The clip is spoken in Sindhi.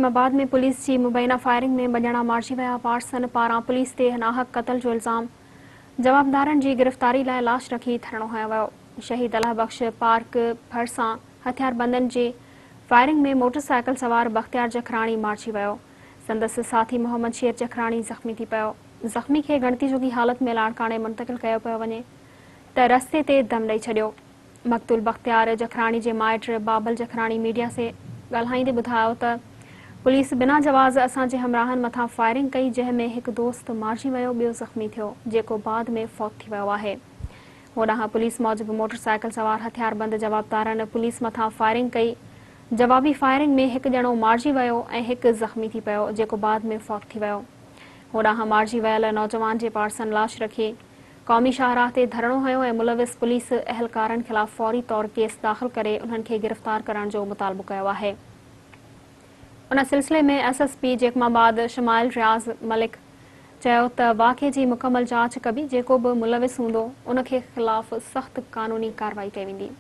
جيڪب آباد ۾ پوليس جي مبينا فائرنگ ۾ ٻه ڄڻا مارجي ويا، وارثن پاران پوليس تي ناحق قتل جو الزام، جوابدارن جي گرفتاري لاء لاش رکي ڌرڻو هنيو ويو. شهيد الهه بخش پارڪ ڀرسان هٿياربندن جي فائرنگ ۾ موٽر سائيڪل سوار بختيار جکراڻي مارجي ويو، سندس ساٿي محمد شير جکراڻي زخمي ٿي پيو. زخمي کي ڳڻتي جوڳي حالت ۾ لاڙڪاڻي منتقل ڪيو پيو وڃي ته رستي تي دم ڏئي ڇڏيو. مقتول بختيار جکراڻي جي مائٽ بابل جکراڻي ميڊيا سي ڳالهائيندي ٻڌايو ته پوليس بنا جواز اسان جي همراهن مٿان فائرنگ ڪئي جنهن ۾ هڪ دوست مارجي ويو ٻيو زخمي ٿيو جيڪو بعد ۾ فوت ٿي ويو آهي. هوڏانهن پوليس موجب موٽر سائيڪل سوار هٿياربند جوابدارن پوليس مٿان فائرنگ ڪئي جوابي فائرنگ ۾ هڪ ڄڻو مارجي ويو ۽ هڪ زخمي ٿي پيو جيڪو بعد ۾ فوت ٿي ويو. هوڏانهن مارجي ويل نوجوان جي پارسن لاش رکي قومي شاهراهه تي ڌرڻو هنيو ۽ ملوث پوليس اهلڪارن خلاف فوري طور ڪيس داخل ڪري انهن کي گرفتار ڪرڻ جو مطالبو ڪيو آهي. ان سلسلي ۾ S S P Jacobabad Shumail Riaz Malik چيو ته واقعي جي مڪمل جاچ ڪبي جيڪو به ملوث هوندو ان کي خلاف سخت قانوني ڪارروائي ڪئي ويندي.